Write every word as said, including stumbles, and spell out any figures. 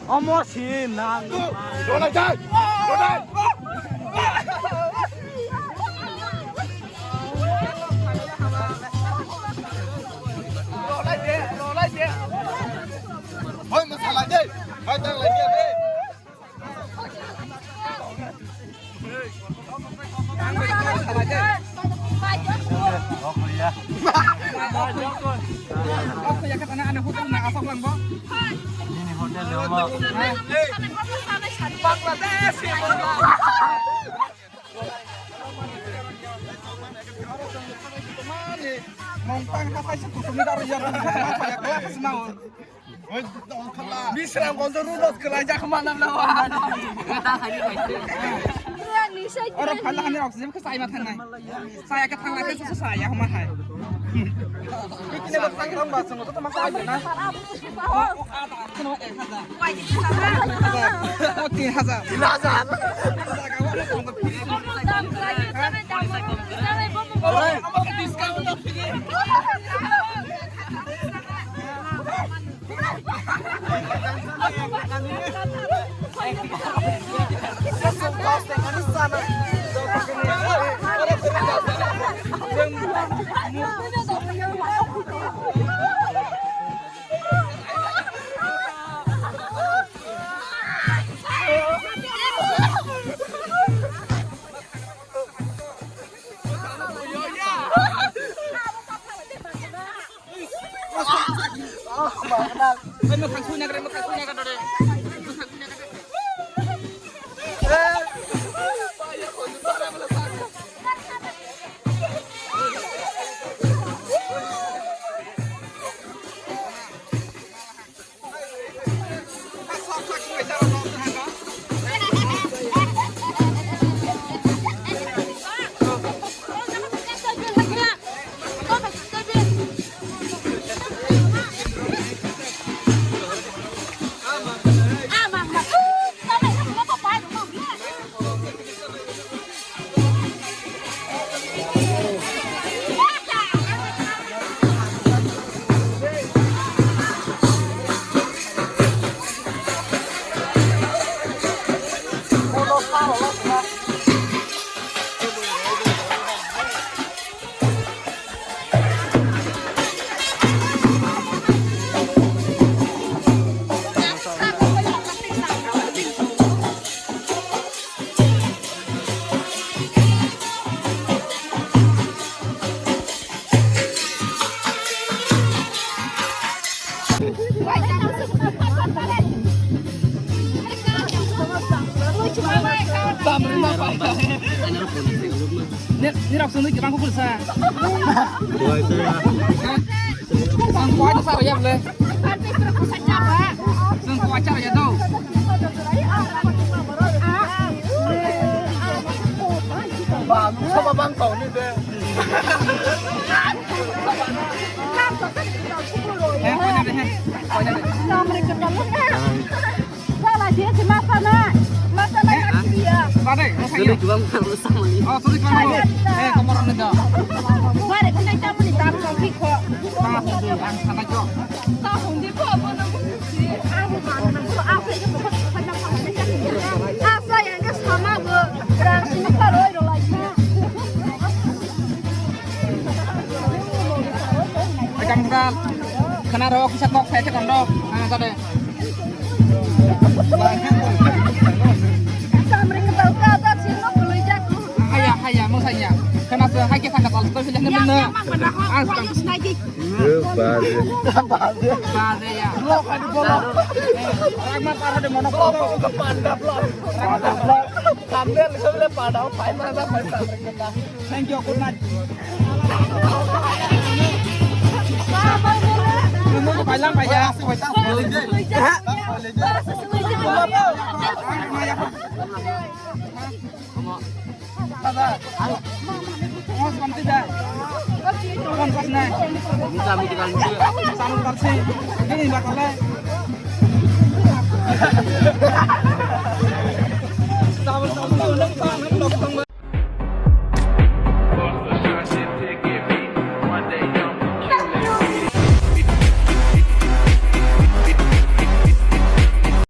Omo si nang. Ronai jai! Ronai! Hoi, masalai jai! Hoi, tanglai jai! Bisram gonjo rudos kwlai jak manam na wa. Oro phala hani oxygen ko sai ma thangnai. Sai ka thangnai ke su sai ya ma hai. Ikine ba thang ram ba sung to ma sai na. O, o, a, ta, kono ek hazar. O, tin hazar. Tin hazar. Nirok sungwi kwbang kukul sa. Ang kuai to sa raya bole. Ang kuai cha raya do. Ba, nung sama bang tau ni de. Eh, kuai na de, eh. Kuai na de. Tade, mo sayo. Oh, sorry, sorry. Eh, kamu orang nih, dong. Bare, kena kamu nih, taruh lagi kok. Tengah satu, yang sana, Jo. Tahu dia kok, apa namanya? Aku mana? Aku itu bukan, bukan apa-apa. Asa yang ke sama, Bu. Berarti ini kalau itu lagi. Macam bukan. Kena rok, bisa kok, saya cek, dong. Ah, tade. Haya, haya, mo saya. Kena se, hai ke sangka tal, to sila nemu na. Ah, sekarang. Baje. Baje ya. Ragma paro de mono ko. Panda vlog. Thumbnail sable pada, pai mana, pai mana. Thank you, good night. Nunggu ko bailam, baiya. Dada. Mas, kamti da. Kon pas nai. Minta, minta, minta. Samu karsi. Ini bakal.